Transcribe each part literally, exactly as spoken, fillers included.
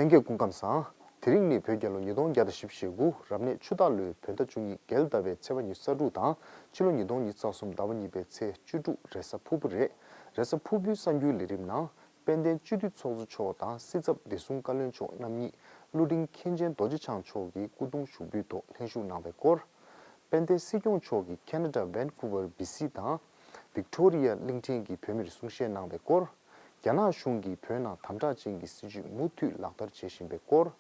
ལྷན་རྒྱས་སྐུ་ཁམས་བཟང་། དེ་རིང་ནི་བོད་རྒྱལ་ལོ་ཉིས་སྟོང་བརྒྱ་དང་བཞི་བཅུ་ཞེ་དགུ་རབ་གནས་ཆུ་སྟག་ལོའི་བོད་ཟླ་བཅུ་གཉིས་རྒྱལ་ཟླ་བའི་ཚེས་པ་ཉི་ཤུ་རྩ་དྲུག་དང་ཕྱི་ལོ་ཉིས་སྟོང་ཉི་ཤུ་རྩ་གསུམ་ཟླ་བ་གཉིས་པའི་ཚེས་བཅུ་དྲུག་རེས་གཟའ་ཕུར་བུ་རེད། རེས་གཟའ་ཕུར་བུའི་གསར་འགྱུར་ལས་རིམ་ནང་། དཔལ་ལྡན་སྤྱི་འཐུས་ཚོགས་གཙོ་མཆོག་དང་སྲིད་ཚབ་བདེ་སྲུང་བཀའ་བློན་མཆོག་རྣམ་གཉིས་བློ་མགྲིན་མཁན་ཆེན་རྡོ་རྗེ་འཆང་མཆོག་གི་སྐུ་གདུང་ཞུགས་འབུལ་ཐོག་ལྷན་ཞུགས་གནང་བའི་སྐོར། དཔལ་ལྡན་སྲིད་སྐྱོང་མཆོག་གིས་ཁེ་ན་ཌ་ཝན་ཀུ་ཝར་བི་སི་དང་། ཝིག་ཊོ་རི་ཡ་གླིང་ཕྲན་གྱི་བོད་མིར་གསུང་བཤད་གནང་བའི་སྐོར། རྒྱ་ནག་གཞུང་གིས་བོད་ནང་དམ་དྲག་ཅན་གྱི་སྲིད་བྱུས་མུ་མཐུད་ལག་བསྟར་བྱེད་བཞིན་པའི་སྐོར།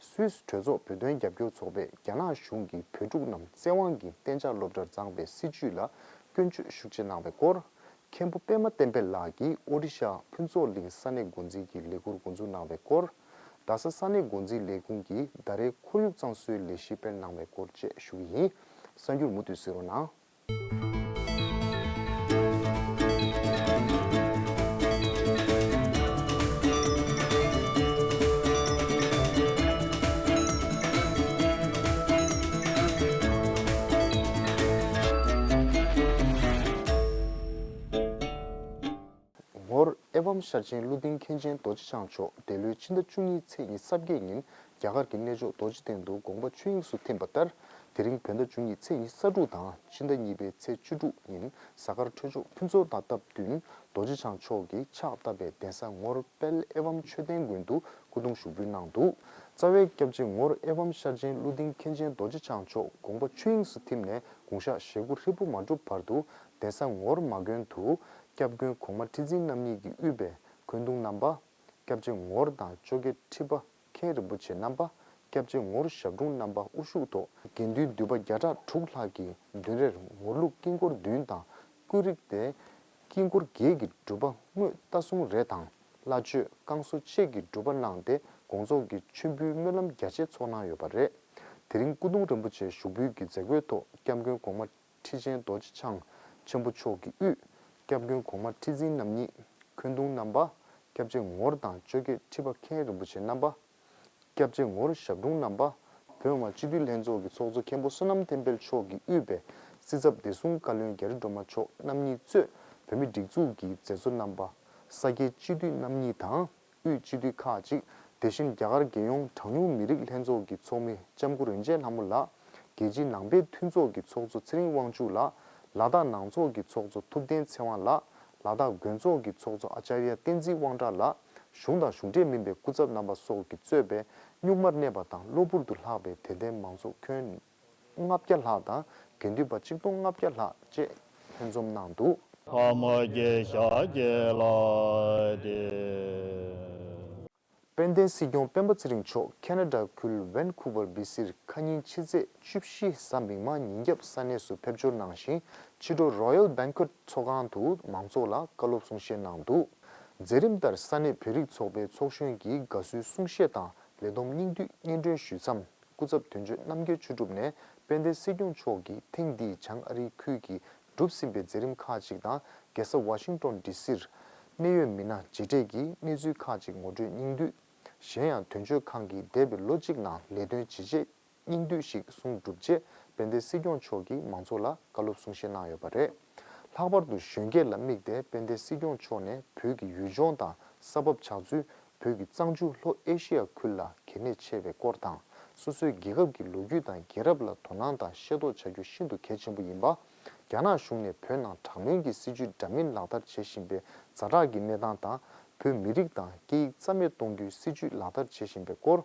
སུད་སི་གྲོས་ཚོགས་བོད་དོན་རྒྱབ་སྐྱོར་ཚོགས་པས་རྒྱ་ནག་གཞུང་གིས་བོད་ཕྲུག་རྣམས་བཙན་དབང་གིས་གཏན་འཇགས་སློབ་གྲྭར་བརྫངས་པའི་སྲིད་བྱུས་ལ་སྐྱོན་བརྗོད་ཤུགས་ཆེ་གནང་བའི་སྐོར། མཁན་པོ་པད་མ་བསྟན་འཕེལ་ལགས་ཀྱིས་ཨོ་རི་ཤ་ཕུན་ཚོགས་གླིང་ས་གནས་འགོ་འཛིན་གྱི་ལས་ཁུར་འགོ་འཛུགས་གནང་བའི་སྐོར། རྡ་ས་ས་གནས་འགོ་འཛིན་ལས་ཁུངས་ཀྱིས་ཟླ་རེའི་ཁོར་ཡུག་གཙང་བཟོའི་ལས་གཞི་སྤེལ་གནང་བའི་སྐོར་བཅས་ཞུ་གི་ཡིན། གསར་འགྱུར་མུ་མཐུད་གསན་རོགས་གནང་། ངོར་ཨེ་ཝམ་ཤར་ཆེན་ཀླུ་ལྡིང་མཁན་ཆེན་རྡོ་རྗེ་འཆང་མཆོག་འདས་ལོའི་ཕྱི་ཟླ་བཅུ་གཉིས་ཚེས་ཉི་ཤུ་རྩ་བརྒྱད་ཉིན་རྒྱ་གར་གྱི་གནས་མཆོག་རྡོ་རྗེ་གདན་དུ་དགོངས་པ་ཆོས་དབྱིངས་སུ་ཐིམ་པ་ལྟར། དེ་རིང་བོད་ཟླ་བཅུ་གཉིས་ཚེས་ཉི་ཤུ་རྩ་དྲུག་དང་ཕྱི་ཟླ་གཉིས་པའི་ཚེས་བཅུ་དྲུག་ཉིན་གཟའ་སྐར་འཕྲོད་སྦྱོར་ཕུན་ཚོགས་དང་སྟབས་བསྟུན་རྡོ་རྗེ་འཆང་མཆོག་གིས་ཕྱག་བཏབ་པའི་གདན་ས་ངོར་དཔལ་ཨེ་ཝམ་ཆོས་ལྡན་དགོན་དུ་སྐུ་གདུང་ཞུགས་འབུལ་གནང་འདུག། རྩ་བའི་སྐྱབས་རྗེ་ངོར་ཨེ་ཝམ་ཤར་ཆེན་ཀླུ་ལྡིང་མཁན་ཆེན་རྡོ་རྗེ་འཆང་མཆོག་དགོངས་པ་ཆོས་དབྱིངས་སུ་ཐིམ་ནས་དགུང་ཞག་ཞེ་དགུ་ཧྲིལ་པོ་མ་གྲུབ་བར་དུ་གདན་ས་ངོར་མ་དགོན་དུ་སྐྱབས་མགོན་གོང་མ་ཁྲི་འཛིན་རྣམ་གཉིས་ཀྱིས་དབུས་པའི་འཁོན་གདུང་རྣམ་པ། སྐྱབས་རྗེ་ངོར་དང་ཅོ་ཀེ་ཁྲི་པ་མཁན་རིན་པོ་ཆེ་རྣམ་པ། སྐྱབས་རྗེ་ངོར་ཞབས་དྲུང་རྣམ་པ་དབུ་བཞུགས་ཐོག་དགེ་འདུན་འདུས་པ་བརྒྱ་ཕྲག་དྲུག་ལྷག་གིས་མདུན་རེར་ངོར་ལུགས་དཀྱིལ་འཁོར་བདུན་དང་ཀུན་རིག་སྟེ། དཀྱིལ་འཁོར་བརྒྱད་ཀྱི་སྒྲུབ་པ་དངོས་རྟ་སྲུང་རེ་དང་བླ་མཆོད་བསྐང་གསོ་བཅས་ཀྱི་སྒྲུབ་པ་གནང་སྟེ་དགོངས་རྫོགས་ཀྱི་མཆོད་འབུལ་སྨོན་ལམ་རྒྱ་ཆེ་ཚོགས་གནང་ཡོད་པ་རེད། དེ་རིང་སྐུ་གདུང་རིན་པོ་ཆེ་ཞུགས་འབུལ་གྱི་མཛད་སྒོའི་ཐོག་སྐྱབས་མགོན་གོང་མ་ཁྲི་ཆེན་རྡོ་རྗེ་འཆང་ཆེན་པོ་མཆོག་གི་དབུས། སྐྱབས་མགོན་གོང་མ་ཁྲི་འཛིན་རྣམ་གཉིས། འཁོན་གདུང་རྣམ་པ། སྐྱབས་རྗེ་ངོར་དང་ཅོ་ཀེ་ཁྲི་པ་མཁན་རིན་པོ་ཆེ་རྣམ་པ། སྐྱབས་རྗེ་ངོར་ཞབས་དྲུང་རྣམ་པ། བོད་མི་མང་སྤྱི་འཐུས་ལྷན་ཚོགས་ཀྱི་ཚོགས་གཙོ་མཁན་པོ་བསོད་ནམས་བསྟན་འཕེལ་མཆོག་གིས་དབུས་པའི་སྲིད་ཚབ་བདེ་སྲུང་བཀའ་བློན་རྒྱ་རི་སྒྲོལ་མ་མཆོག་རྣམ་གཉིས་གཙོས་བོད་མི་སྒྲིག་འཛུགས་ཀྱི་མཛད་གཙོ་རྣམ་པ། ས་སྐྱའི་སྤྱི་འཐུས་རྣམ་གཉིས་དང་། དབུས་སྤྱི་འཐུས་ཁག་ཅིག། དེ་བཞིན་རྒྱ་གར་རྒྱལ་ཡོངས་གྲངས་ཉུང་མི་རིགས་ལྷན་ཚོགས་ཀྱི་ཚོགས་མི་ལྕམ་སྐུ་རིན་ཆེན་ལྷ་མོ་ལགས། རྒྱལ་སྤྱིའི་ནང་པའི་མཐུན་ཚོགས་ཀྱི་ཚོགས་གཙོ་ཚེ་རིང་དབང་ཕྱུག་ལགས། ལ་དྭགས་ནང་ཚོགས་ཀྱི་ཚོགས་གཙོ་ཐུབ་བསྟན་ཚེ་དབང་ལགས། ལ་དྭགས་དགོན་ཚོགས་ཀྱི་ཚོགས་གཙོ་ཨ་ཅཱརྱ་བསྟན་འཛིན་དབང་གྲགས་ལགས། གཞུང་དང་གཞུང་འབྲེལ་མིན་པའི་སྐུ་ཚབ་རྣམ་པ་སོགས་ཀྱིས་གཙོས་པའི་གཉུག་མར་གནས་པ་དང་གློ་བུར་དུ་ལྷག་པའི་དད་ལྡན་མང་ཚོགས་ཁྱོན་ལྔ་བརྒྱ་ལྷག་དང་དགེ་འདུན་པ་ཆིག་སྟོང་ལྔ་བརྒྱ་ལྷག་བཅས་ལྷན་འཛོམས་གནང་འདུག། ཕ་མ་རྒྱལ་ཤ་རྒྱལ་ལ་དེ། དཔལ་ལྡན་སྲིད་སྐྱོང་སྤེན་པ་ཚེ་རིང་མཆོག་ཁེ་ན་ཌ་ཁུལ་ཝན་ཁུ་ཝར་བི་སིར་ཁ་ཉིན་ཕྱི་ཚེས་བཅུ་བཞི་གཟའ་མིག་དམར་ཉིན་རྒྱབ་ས་གནས་སུ་ཕེབས་འབྱོར་གནང་ཞིང་ཕྱི་དྲོ་རོ་ཡལ་བན་ཁུ་ཊི་ཚོགས་ཁང་དུ་མང་ཚོགས་ལ་བཀའ་སློབ་གསུང་བཤད་གནང་འདུག། མཛད་རིམ་ལྟར་ས་གནས་བོད་རིགས་ཚོགས་པའི་ཚོགས་གཞོན་གྱིས་དགའ་བསུའི་གསུང་བཤད་དང་ལས་བསྡོམས་སྙིང་བསྡུས་སྙན་སྒྲོན་ཞུས་མཚམས། སྐུ་ཚབ་དོན་གཅོད་རྣམ་རྒྱལ་ཆོས་གྲུབ་ནས་དཔལ་ལྡན་སྲིད་སྐྱོང་མཆོག་གིས་ཐེངས་འདིའི་བྱང་ཨ་རིའི་ཁུལ་གྱི་གྲུབ་ཟིན་པའི་མཛད་རིམ་ཁག་ཅིག་དང་རྒྱལ་ས་ཝ་ཤིང་ཏོན་ཌི་སིར་གནད་ཡོད་མི་སྣ་མཇལ་འཕྲད་ཀྱིས་གནས་ཚུལ་ཁག་ཅིག་ངོ་སྤྲོད་སྙིང་བསྡུས། གཞན་ཡང་དོན་གཅོད་ཁང་གིས་འདས་པའི་ལོ་གཅིག་ནང་ལས་དོན་ཇི་བྱས་སྙིང་བསྡུས་ཤིག་གསུངས་གྲུབ་རྗེས་དཔལ་ལྡན་སྲིད་སྐྱོང་མཆོག་གིས་མང་ཚོགས་ལ་བཀའ་སློབ་གསུང་བཤད་གནང་ཡོད་པ་རེད། ལྷག་པར་དུ་གཞོན་སྐྱེས་ལ་དམིགས་ཏེ་དཔལ་ལྡན་སྲིད་སྐྱོང་མཆོག་ནས་བོད་ཀྱི་ཡུལ་ལྗོངས་དང་ས་བབ་ཆགས་ཚུལ། བོད་ཀྱི་གཙང་ཆུ་ལྷོ་ཨེ་ཤེ་ཡ་ཁུལ་ལ་གལ་གནད་ཆེ་བའི་སྐོར་དང་། སོ་སོའི་རྒྱལ་ཁབ་ཀྱི་ལོ་རྒྱུས་དང་རྒྱལ་རབས་ལ་དོ་སྣང་དང་ཤེས་རྟོགས་བྱ་རྒྱུ་ཤིན་ཏུ་གལ་ཆེན་པོ་ཡིན་པ། རྒྱ་ནག་གཞུང་ནས་བོད་ནང་དྲག་གནོན་གྱི་སྲིད་བྱུས་འདྲ་མིན་ལག་བསྟར་བྱེད་བཞིན་པའི་ཛ་དྲག་གི་གནས་སྟངས་དང་། བོད་མི་རིགས་དང་སྐད་ཡིག་རྩ་མེད་གཏོང་རྒྱུའི་སྲིད་བྱུས་ལག་བསྟར་བྱེད་བཞིན་པའི་སྐོར།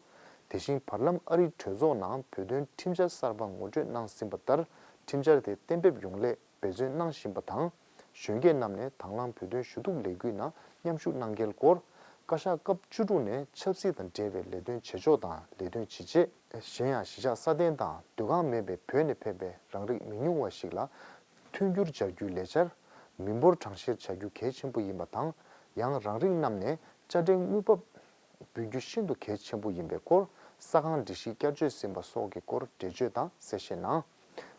དེ་བཞིན་བར་ལམ་ཨ་རིའི་གྲོས་ཚོགས་ནང་བོད་དོན་ཁྲིམས་འཆར་གསར་པ་ངོ་སྤྲོད་གནང་ཟིན་པ་ལྟར། ཁྲིམས་འཆར་དེ་གཏན་འབེབས་ཡོང་སླད། འབད་བརྩོན་གནང་བཞིན་པ་དང་། གཞོན་སྐྱེས་རྣམས་ནས་དང་བླངས་བོད་དོན་ཞུ་གཏུག་ལས་འགུལ་ནང་མཉམ་ཞུགས་གནང་གལ་སྐོར། བཀའ་ཤག་སྐབས་བཅུ་དྲུག་ནས་ཆབ་སྲིད་དང་འབྲེལ་བའི་ལས་དོན་བྱེད་ཕྱོགས་དང་ལས་དོན་བྱེད་ཆེད། གཞན་ཡང་གཞིས་ཆགས་སྲ་བརྟན་དང་སྡོད་ཁང་མེད་པའི་བོད་ནས་ཕེབས་པའི་རང་རིགས་མི་ཉུང་བ་ཞིག་ལ་མཐུན་འགྱུར་སྦྱར་རྒྱུའི་ལས་འཆར་མི་འབོར་གྲངས་བཤེར་བྱ་རྒྱུ་གལ་ཆེན་པོ་ཡིན་པ་དང་། ཡང་རང་རིགས་རྣམས་ནས་དཔྱ་ཁྲལ་དངུལ་འབབ། འབུལ་རྒྱུ་ཤིན་ཏུ་གལ་ཆེན་པོ་ཡིན་པའི་སྐོར། ས་ཁང་སྒྲིག་གཞི་བསྐྱར་བཅོས་ཟིན་པ་སོགས་ཀྱི་སྐོར་འགྲེལ་བརྗོད་དང་གསལ་བཤད་གནང་།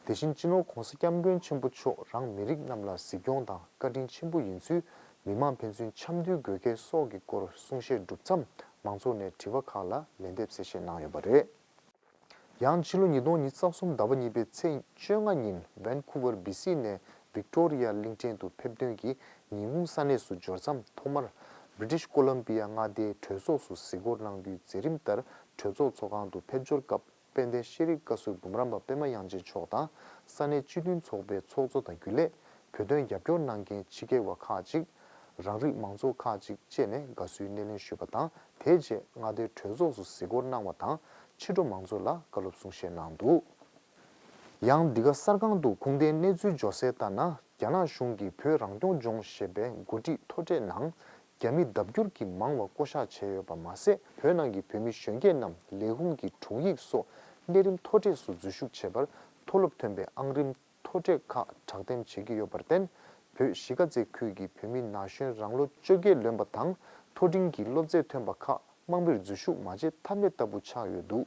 དེ་བཞིན་སྤྱི་ནོར་༧གོང་ས་༧སྐྱབས་མགོན་ཆེན་པོ་མཆོག་རང་མི་རིགས་རྣམས་ལ་གཟིགས་སྐྱོང་དང་བཀའ་དྲིན་ཆེན་པོ་ཡིན་ཚུལ། མི་མང་ཕན་ཚུན་འཆམ་མཐུན་དགོས་གལ་སོགས་ཀྱི་སྐོར་གསུང་བཤད་གྲུབ་མཚམས། མང་ཚོགས་ནས་དྲི་བ་ཁག་ལ་ལན་འདེབས་གསལ་བཤད་གནང་ཡོད་པ་རེད། ཡང་ཕྱི་ལོ་ཉིས་སྟོང་ཉི་ཤུ་རྩ་གསུམ་ཟླ་བ་གཉིས་པའི་ཚེས་བཅོ་ལྔ་ཉིན་ཝན་ཁུ་ཝར་བི་སི་ནས་ཝིག་ཊོ་རི་ཡ་གླིང་ཕྲན་དུ་ཕེབས་ཐོན་གྱིས་ཉིན་གུང་ས་གནས་སུ་འབྱོར་མཚམས་ཐོག་མར་ བྷི་རི་ཊིཤ་ཀོ་ལམ་བི་ཡ་མངའ་སྡེའི་གྲོས་ཚོགས་སུ་གཟིགས་སྐོར་གནང་རྒྱུའི་མཛད་རིམ་ལྟར་གྲོས་ཚོགས་ཚོགས་ཁང་དུ་ཕེབས་འབྱོར་སྐབས། དཔལ་ལྡན་ཤེས་རིག་བཀའ་ཟུར་འབུམ་རམས་པ་པད་མ་དབྱངས་ཅན་མཆོག་དང་། ས་གནས་སྤྱི་མཐུན་ཚོགས་པའི་ཚོགས་གཙོ་དང་རྒྱུན་ལས། བོད་དོན་རྒྱབ་སྐྱོར་གནང་མཁན་ཕྱི་རྒྱལ་བ་ཁག་ཅིག་རང་རིགས་མང་ཚོགས་ཁག་ཅིག་བཅས་ནས་དགའ་བསུའི་སྣེ་ལེན་ཞུས་པ་དང་། དེའི་རྗེས་མངའ་སྡེའི་གྲོས་ཚོགས་སུ་གཟིགས་སྐོར་གནང་བ་དང་། ཕྱི་དྲོ་མང་ཚོགས་ལ་བཀའ་སློབ་གསུང་བཤད་གནང་འདུག་ཡང་འདི་ག་གསར་ཁང་དུ་ཁུངས་ལྡན་གནས་ཚུལ་འབྱོར་གསལ་ལྟར་ན། རྒྱ་ནག་གཞུང་གིས་བོད་རང་སྐྱོང་ལྗོངས་ཞེས་པའི་འགོ་ཁྲིད་མཐོ་གྲས་ནང་རྒྱ་མི་ལྡབ་འགྱུར་གྱིས་མང་བ་བསྐོ་གཞག་བྱས་ཡོད་པ་མ་ཟད། བོད་ནང་གི་བོད་མི་གཞོན་སྐྱེས་རྣམས་ལས་ཁུངས་ཀྱི་དྲུང་ཡིག་སོགས་གནས་རིམ་མཐོ་གྲས་སུ་འཛུལ་ཞུགས་བྱེད་པར་མཐོ་སློབ་ཐོན་པའི་ཨང་རིམ་མཐོ་གྲས་ཁག་དྲག་འདེམས་བྱེད་ཀྱི་ཡོད་པར་བརྟེན། བོད་གཞིས་ཀ་རྩེ་ཁུལ་གྱི་བོད་མི་ན་གཞོན་རང་ལོ་བཅོ་བརྒྱད་ལོན་པ་དང་མཐོ་འབྲིང་གི་སློབ་ཚད་ཐོན་པ་ཁག་དམག་མིར་འཛུལ་ཞུགས་མ་བྱེད་ཐབས་མེད་ལྟ་བུ་ཆགས་ཡོད་འདུག་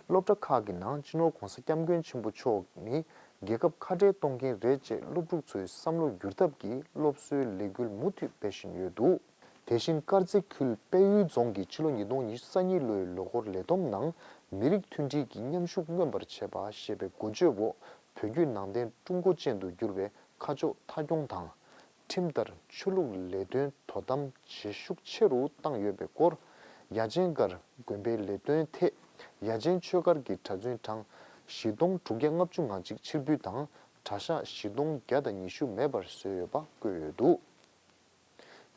སློབ་གྲྭ་ཁག་གི་ནང་སྤྱི་ནོར་༧གོང་ས་༧སྐྱབས་མགོན་ཆེན་པོ་མཆོག་ནི་རྒྱལ་ཁབ་ཁ་བྲལ་གཏོང་མཁན་རེད་ཅེས་སློབ་ཕྲུག་ཚོའི་བསམ་བློ་བསྒྱུར་ཐབས་ཀྱིས་སློབ་གསོའི་ལས་འགུལ་མུ་མཐུད་སྤེལ་བཞིན་ཡོད་འདུག་དེ་བཞིན་དཀར་མཛེས་ཁུལ་དཔལ་ཡུལ་རྫོང་གི་ཕྱི་ལོ་ཉིས་སྟོང་ཉི་ཤུ་རྩ་གཉིས་ལོའི་ལོ་འཁོར་ལས་བསྡོམས་ནང་མི་རིགས་མཐུན་སྒྲིལ་གྱི་མཉམ་ཞུགས་མངོན་པར་བྱེད་པ་ཞེས་པའི་འགོ་བརྗོད་འོག་བོད་བརྒྱུད་ནང་བསྟན་ཀྲུང་གོ་ཅན་དུ་བསྒྱུར་བའི་ཁ་ཕྱོགས་མཐའ་འཁྱོངས་དང་། ཁྲིམས་ལྟར་ཆོས་ལུགས་ལས་དོན་དོ་དམ་བྱེད་ཤུགས་ཆེ་རུ་བཏང་ཡོད་པའི་སྐོར། ཡ་ཆེན་སྒར་དགོན་པའི་ལས་དོན་ཐད། ཡ་ཆེན་ཆོས་སྒར་གྱི་གྲྭ་བཙུན་གྲངས་བཞི་སྟོང་དྲུག་བརྒྱ་ལྔ་བཅུ་ང་གཅིག་ཕྱིར་འབུད་དང་གྲྭ་ཤག་བཞི་སྟོང་བརྒྱ་དང་ཉི་ཤུ་མེད་པར་བཟོས་ཡོད་པ་བཀོད་ཡོད་འདུག་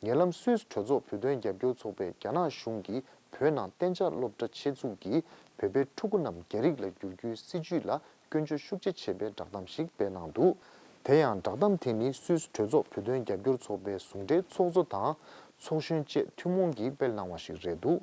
ཉེ་ལམ་སུད་སི་གྲོས་ཚོགས་བོད་དོན་རྒྱབ་སྐྱོར་ཚོགས་པས་རྒྱ་ནག་གཞུང་གིས་བོད་ནང་གཏན་འཇགས་སློབ་གྲྭ་ཆེད་འཛུགས་ཀྱིས་བོད་པའི་ཕྲུ་གུ་རྣམས་རྒྱ་རིགས་ལ་བསྒྱུར་རྒྱུའི་སྲིད་བྱུས་ལ་སྐྱོན་བརྗོད་ཤུགས་ཆེ་བྱས་པའི་བསྒྲགས་གཏམ་ཞིག་སྤེལ་གནང་འདུག་དེ་ཡང་བསྒྲགས་གཏམ་དེ་ནི་སུད་སི་གྲོས་ཚོགས་བོད་དོན་རྒྱབ་སྐྱོར་ཚོགས་པའི་ཟུང་འབྲེལ་ཚོགས་གཙོ་དང་ཚོགས་གཞོན་བཅས་ཐུན་མོང་གིས་སྤེལ་གནང་བ་ཞིག་རེད་འདུག་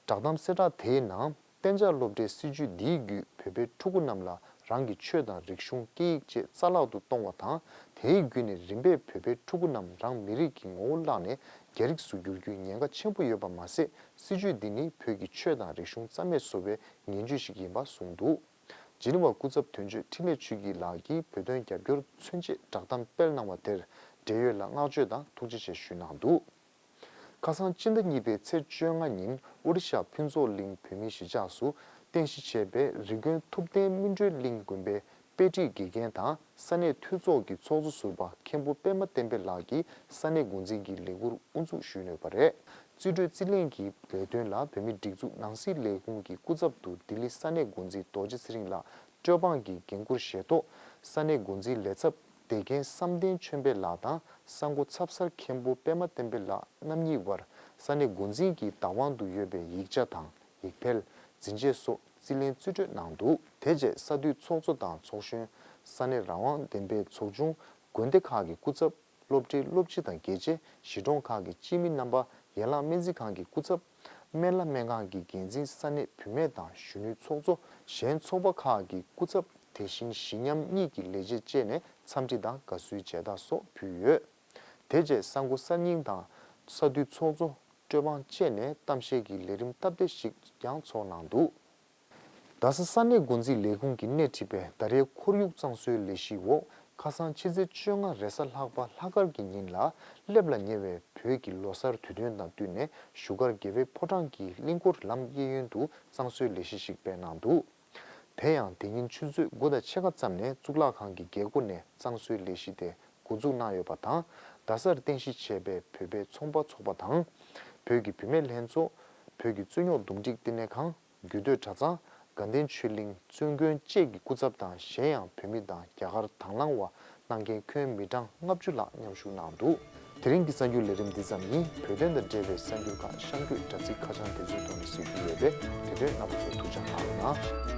བསྒྲགས་གཏམ་གསལ་བསྒྲགས་དེའི་ནང་། གཏན་འཇགས་སློབ་གྲྭའི་སྲིད་བྱུས་འདིའི་བརྒྱུད་བོད་པའི་ཕྲུ་གུ་རྣམས་ལ་རང་གི་ཆོས་དང་རིག་གཞུང་སྐད་ཡིག་བཅས་རྩ་བརླག་ཏུ་གཏོང་བ་དང་། དེའི་བརྒྱུད་ནས་རིམ་པས་བོད་པའི་ཕྲུ་གུ་རྣམས་རང་མི་རིགས་ཀྱི་ངོ་བོ་བརླག་ནས་རྒྱ་རིགས་སུ་འགྱུར་རྒྱུའི་ཉེན་ཁ་ཆེན་པོ་ཡོད་པ་མ་ཟད། སྲིད་བྱུས་འདི་ནི་བོད་ཀྱི་ཆོས་དང་རིག་གཞུང་རྩ་མེད་བཟོ་བའི་ངན་ཇུས་ཤིག་ཡིན་པ་གསུངས་འདུག་ཇི་ནི་ཝ་སྐུ་ཚབ་དོན་གཅོད་འཕྲིན་ལས་ཆོས་སྐྱིད་ལགས་ཀྱིས་བོད་དོན་རྒྱབ་སྐྱོར་མཚོན་ཆེད་བསྒྲགས་གཏམ་སྤེལ་གནང་བ་དེར་འབྲེལ་ཡོད་ལ་བསྔགས་བརྗོད་དང་ཐུགས་རྗེ་ཆེ་ཞུས་གནང་འདུག་ཁ་སང་སྤྱི་ཟླ་གཉིས་པའི་ཚེས་བཅོ་ལྔ་ཉིན་ཨོ་རི་ཤ་ཕུན་ཚོགས་གླིང་བོད་མིའི་གཞིས་ཆགས་སུ་རྟེན་གཞི་བྱས་པའི་རི་ཀོན་ཐུབ་བསྟན་སྨིན་གྲོལ་གླིང་དགོན་པའི་དཔེ་ཁྲིད་དགེ་རྒན་དང་ས་གནས་འཐུས་ཚོགས་ཀྱི་ཚོགས་གཙོ་ཟུར་པ་མཁན་པོ་པད་མ་བསྟན་འཕེལ་ལགས་ཀྱིས་ས་གནས་འགོ་འཛིན་གྱི་ལས་ཁུར་དབུ་འཛུགས་ཞུས་ཡོད་པ་རེད། རྩིས་སྤྲོད་རྩིས་ལེན་གྱི་ལས་དོན་ལ་བོད་མིའི་སྒྲིག་འཛུགས་ནང་སྲིད་ལས་ཁུངས་ཀྱི་སྐུ་ཚབ་ཏུ་ལྡི་ལི་ས་གནས་འགོ་འཛིན་རྡོ་རྗེ་ཚེ་རིང་ལགས་སྤྲོད་དབང་གི་འགན་འཁུར་བཞེས་ཐོག་ས་གནས་འགོ་འཛིན་ལས་ཚབ་སྡེ་རྒན་བསམ་གཏན་ཆོས་འཕེལ་ལགས་དང་ས་འགོ་ཚབ་སར་མཁན་པོ་པད་མ་བསྟན་འཕེལ་ལགས་རྣམ་གཉིས་བར་ས་གནས་འགོ་འཛིན་གྱི་བདག་དབང་དུ་ཡོད་པའི་ཡིག་ཆ་དང་ཡིག་ཕེལ། འཛིན་ཆས་སོགས་རྩིས་ལེན་རྩིས་སྤྲོད་གནང་འདུག་དེ་རྗེས་ས་འཐུས་ཚོགས་གཙོ་དང་ཚོགས་གཞོན། ས་གནས་རང་དབང་ལྡན་པའི་ཚོགས་ཆུང་། དགོན་སྡེ་ཁག་གི་སྐུ་ཚབ། སློབ་གྲྭའི་སློབ་སྤྱི་དང་དགེ་ཆེ། གཞིས་གྲོང་ཁག་གི་སྤྱི་མི་རྣམ་པ། ཡན་ལག་སྨན་རྩིས་ཁང་གི་སྐུ་ཚབ། སྨན་བླ་སྨན་ཁང་གི་འགན་འཛིན། ས་གནས་བུད་མེད་དང་གཞོན་ནུའི་ཚོགས་གཙོ། གཞན་ཚོགས་པ་ཁག་གི་སྐུ་ཚབ། དེ་བཞིན་གཞི་མཉམ་གཉིས་ཀྱི་ལས་བྱེད་བཅས་ནས་འཚམས་འདྲི་དང་དགའ་བསུའི་མཇལ་དར་སོགས་ཕུལ་ཡོད། དེ་རྗེས་ས་འགོ་གསར་རྙིང་དང་ས་འཐུས་ཚོགས་གཙོ། སྤྲོད་དབང་བཅས་ནས་གཏམ་བཤད་ཀྱི་ལས་རིམ་སྟབས་བདེ་ཞིག་ཀྱང་ཚོགས་གནང་འདུག་རྡ་ས་ས་གནས་འགོ་འཛིན་ལས་ཁུངས་ཀྱིས་སྣེ་ཁྲིད་པའི་ཟླ་རེའི་ཁོར་ཡུག་གཙང་བཟོའི་ལས་གཞིའི་འོག་ཁ་སང་ཕྱི་ཚེས་བཅོ་ལྔ་རེས་གཟའ་ལྷག་པ་ལྷག་དཀར་གྱི་ཉིན་ལ་སླེབས་ལ་ཉེ་བའི་བོད་ཀྱི་ལོ་གསར་དུས་སྟོན་དང་བསྟུན་ནས་བཞུགས་སྒར་དགེ་བའི་ཕོ་བྲང་གི་གླིང་སྐོར་ལམ་གཡས་གཡོན་དུ་གཙང་བཟོའི་ལས་གཞི་ཞིག་སྤེལ་གནང་འདུག་དེ་ཡང་དེ་ཉིན་ཆུ་ཚོད་དགུ་དང་ཕྱེད་ཀ་ཙམ་ནས་གཙུག་ལག་ཁང་གི་རྒྱལ་སྒོ་ནས་གཙང་བཟོའི་ལས་གཞི་དེ་འགོ་འཛུགས་གནང་ཡོད་པ་དང་། རྡ་སར་རྟེན་གཞི་བྱས་པའི་བོད་པའི་ཚོང་པ་ཚོགས་པ་དང་། བོད་ཀྱི་བུད་མེད་ལྷན་ཚོགས། བོད་ཀྱི་རྩོད་རྙོག་འདུམ་འགྲིག་བསྟི་གནས་ཁང་། རྒྱུད་སྟོད་གྲྭ་ཚང་། དགའ་ལྡན་ཆོས་གླིང་། བཙུན་དགོན་བཅས་ཀྱི་སྐུ་ཚབ་དང་གཞན་ཡང་བོད་མི་དང་རྒྱ་གར་དང་བླངས་པ་གནང་མཁན་ཁྱོན་མི་གྲངས་ལྔ་བཅུ་ལྷག་མཉམ་ཞུགས་གནང་འདུག་དེ་རིང་གི་གསར་འགྱུར་ལས་རིམ་འདི་ཙམ་ཡིན། བོད་དོན་དང་འབྲེལ་བའི་གསར་འགྱུར་ཁག་གཤམ་འཁོད་དྲ་ཚིགས་ཁ་བྱང་དེ་ཚོའི་ཐོག་ནས་གཟིགས་རྒྱུ་ཡོད་པས། དེ་དོན་རྣམ་པ་ཚོ་ཐུགས་ཅག་གནང་རོགས་གནང་།